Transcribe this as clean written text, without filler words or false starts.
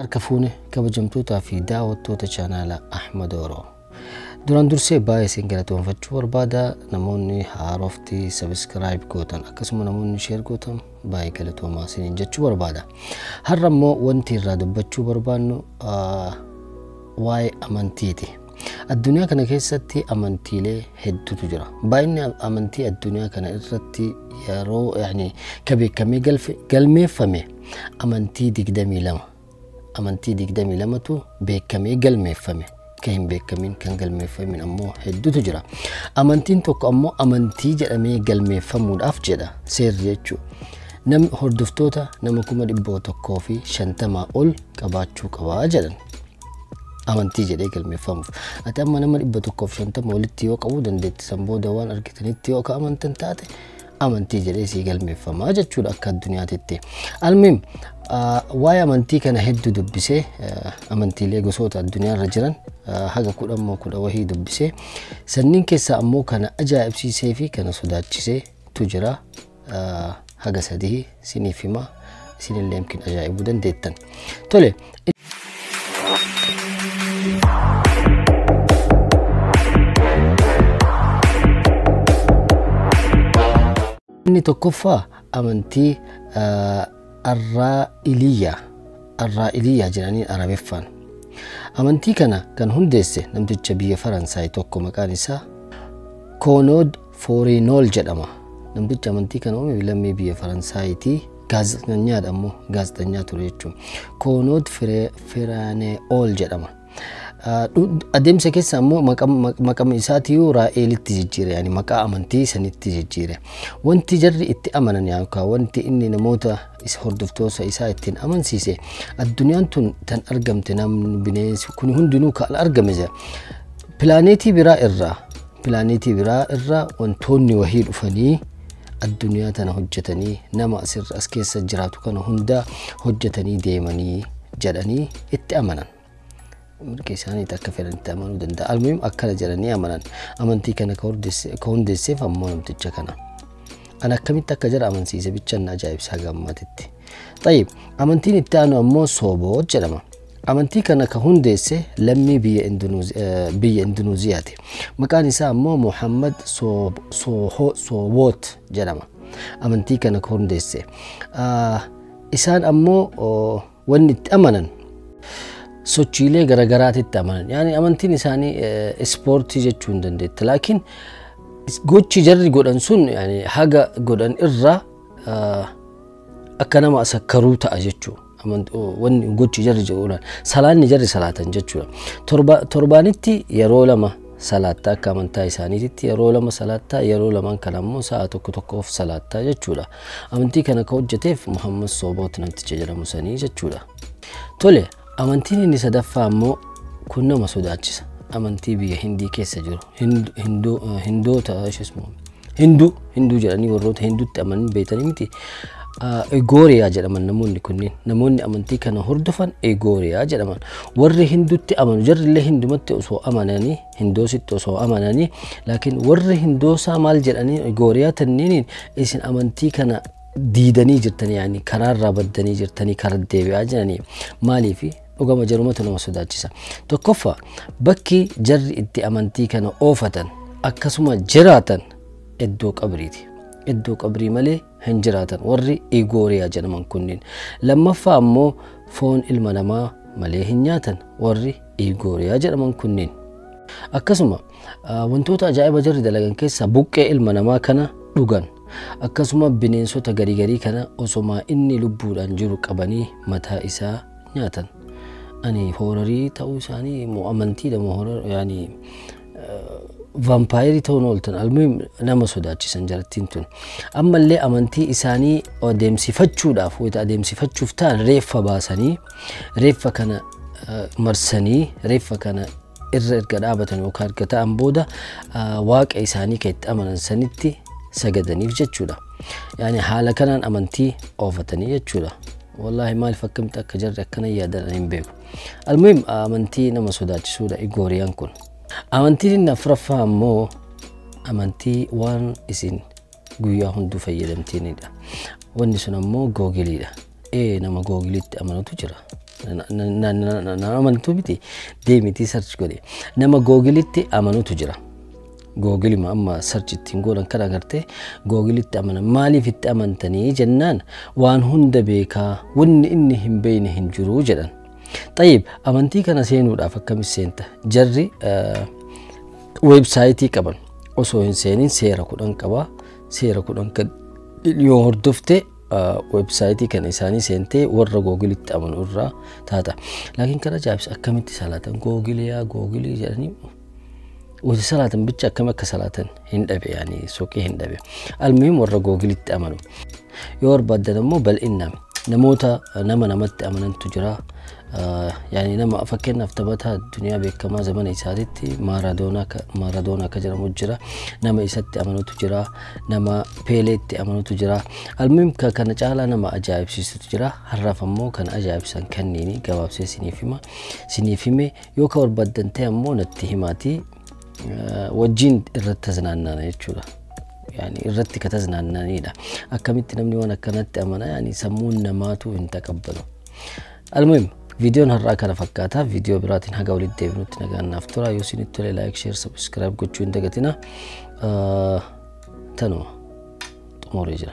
Harka fuune kabajamtootaa fi daawwattoota chaanaala Ahmad Oro. Duraan dursee baay'ee isin galatoonfachuu barbaada. Namoonni haarofti subscribe gootan akkasuma namoonni share gootan baay'ee galatoomaa isiniin jechuu barbaada. Har'a immoo wanti irraa dubbachuu barbaannu waa'ee amantiiti. Addunyaa kana keessatti amantiilee hedduutu jira. Baay'inni amantii addunyaa kana irratti yeroo yani ka beekamee galmeeffame amantii 22. Amantii 22tu beekamee galmeeffame. Kan hin beekamin kan galmeeffamin ammoo hedduutu jira. Amantiin tokko ammoo amantii jedhamee galmeeffamuudhaaf jedha seerri jechuudha. Namni hordoftoota nama 150,000 ol qabaachuu qabaa jedhan. Amantii jedhee galmeeffamuuf. Ati amma nama 150 olitti yoo qabu dandeetti san booda waan argitanitti yoo ka amantan taate amantii jedhee sii galmeeffamaa jechuudha akka addunyaatitti. Almuhim waa'ee amantii kana hedduu dubbisee amantiilee gosoota addunyaarra jiran haga 10 moo 10 wahii dubbisee sanniin keessaa ammoo kana ajaa'ibsiisee fi kana sodaachiseetu jira. Haga 3 siniif hima isinillee yookiin ajaa'ibuu dandeettan. Tole. Inni tokkoffaa amantii Arraa'iliyyaa jedhanii Arabeeffaan. Amantii kana kan hundeesse namticha biyya Faransaay tokko maqaan isaa Koonood Fooriinool jedhama. Namticha amantii kana uume lammii biyya Faransaayiti. Gaazexeessaadha ammoo gaazexeessaa ture jechuudha. Koonood Firaane'ool jedhama. Adeemsa keessa ammoo maqama isaatiyyuu Raa'elitti jijjiire yani maqaa amantii sanitti jijjiire. Wanti jarri itti amanan yookaan wanti inni namoota hordoftoota isaa ittiin amansiise addunyaan tun tan argamte namni bineensi kun hundinuu kan argame jira. Pilaaneetii biraa irraa wantoonni wahii dhufanii addunyaa tana hojjetanii nama asirra as keessa jiraatu kana hunda hojjetanii deemanii jedhanii itti amanan. Mirga isaaniitti akka fedhanitti amanuu danda'a. Almuhim akkana jedhanii amanan. Amantii kana ka hundeesseef ammoo namticha kana. Ani akkamitti akka jara amansiise bichaan na ajaa'ibsaa gammaatitti. Tayyib amantiin itti aanu ammoo Sooboo jedhama. Amantii kana ka hundeesse lammii biyya Indunuuziyaati. Maqaan isaa ammoo Muhammad Sooboot jedhama. Amantii kana ka hundeesse. Isaan ammoo wanni itti amanan sochiilee garagaraatitti amanan. Yani amantiin isaanii ispoortii jechuu hin dandeette. Laakiin gochi jarri godhan sun yani haga godhan irraa akka nama asakkaruu ta'a jechuudha. Wanni gochi jarri godhan salaanni jarri salaatan jechuudha. Torbaanitti yeroo 2 salaattaa akka amantaa isaaniititti yeroo 2 salaattaa yeroo 2 kana ammoo sa'a tokko tokkoof salaattaa jechuudha. Amantii kana ka hojjeteef Muhammad Sooboot namticha jedhamu sanii jechuudha. Tole. Amantiin inni sadaffaa ammoo kun nama sodaachisa. Amantii biyya Hindii keessa jiru. Hindoota Hinduu jedhanii warroota Hinduutti amanan beektanii miti. Egooriyaa jedhaman namoonni kunneen. Namoonni amantii kana hordofan Egooriyaa jedhaman. Warri Hinduutti amanu jarrillee Hindumatti osoo amananii Hindoositti osoo amananii laakiin warri Hindoosaa maal jedhanii Egooriyaa tanniiniin isin amantii kana diidanii jirtanii yaani karaarraa baddanii jirtanii karaa deebi'aa jiranii maaliifi dhugama jarumatu nama sodaachisa. Tokkoffaa bakki jarri itti amantii kana oofatan akkasuma jiraatan iddoo qabriiti. Iddoo qabrii malee hin jiraatan warri Egooriyaa jedhaman kunneen. Lammaffaa ammoo foon ilma namaa malee hin nyaatan warri Egooriyaa jedhaman kunneen. Akkasuma wantoota ajaa'iba jarri dalagan keessaa buqqee ilma namaa kana dhugan. Akkasuma bineensota garii garii kana osoma inni lubbuudhaan jiru qabanii mataa isaa nyaatan. Ani hoorarii ta'uu isaanii moo amantiidha moo hoorar yaani vaampaayirii ta'uun ooltan almuhim nama sodaachisan jarattiin tun. Ammallee amantii isaanii adeemsifachuudhaaf wayita adeemsifachuuf ta'an reeffa baasanii reeffa kana marsanii reeffa kana irra erga dhaabatan yookaan erga ta'an booda waaqa isaanii kan itti amanan sanitti sagadaniif jechuudha. Yaani haala kanaan amantii oofatanii jechuudha. Wallaahi maaliif akkamitti akka jarri akkana yaadan hin beeku. Almuhim amantii nama sodaachisuudha Igooriyaan kun. Amantiin inni afuraffaa ammoo amantii waan isin guyyaa hunduu fayyadamteenidha. Wanni sun ammoo googiliidha. Nama googiliitti amanutu jira. Na amantuu miti, deemitii search godhe. Nama Googilitti amanutu jira. Googilima amma search ittiin godhan kan agartee Googilitti amanan. Maaliif itti amantanii jennaan, waan hunda beekaa, wanni inni hin beekne hin jiru jedhan. Xayyib, amantii kana seenuudhaaf akkamitti seenta? Jarri weebsaayitii qaban, osoo hin seenin seera 10 qaba. Seera 10 kan yoo hordofte weebsaayitii kana isaanii seentee warra Googilitti amanu irraa taata. Laakiin kan ajaa'ibsa, akkamitti salaatan? Googilii yaa Googilii jedhanii wati salaatan bicha, akkam akka salaatan hin dhabe, yaani soqee hin dhabe. Almuhim, warra Googilitti amanu. Yoo barbaaddan ammoo bal'inaan namoota nama namatti amanantu jira. Yaani nama fakkeenyaaf taphataa addunyaa beekamaa zamana isaatitti Maaradoonaa akka jedhamu jira. Nama isatti amanutu jira. Nama Peeleetti amanutu jira. Almuhim, kana caalaa nama ajaa'ibsiisutu jira. Har'aaf ammoo kan ajaa'ibsan kanniini gabaabsee siniif hima. Siniif hime, yoo ka barbaaddan ta'e ammoo natti himaatii wajjin irratti taznaannana jechuudha. Yaani irratti ka taznaannanidha. Akkamitti namni waan akkanatti amana? Yaani sammuun namaatu hin taqabbalu. Almuhim, viidiyoon har'aa kana fakkaata. Viidiyoo biraatiin haga walitti deebinutti nagaan naaf tura. Yoo isinitti tole like, share, subscribe gochuu hin dagatina. Tanuma xumuree jira.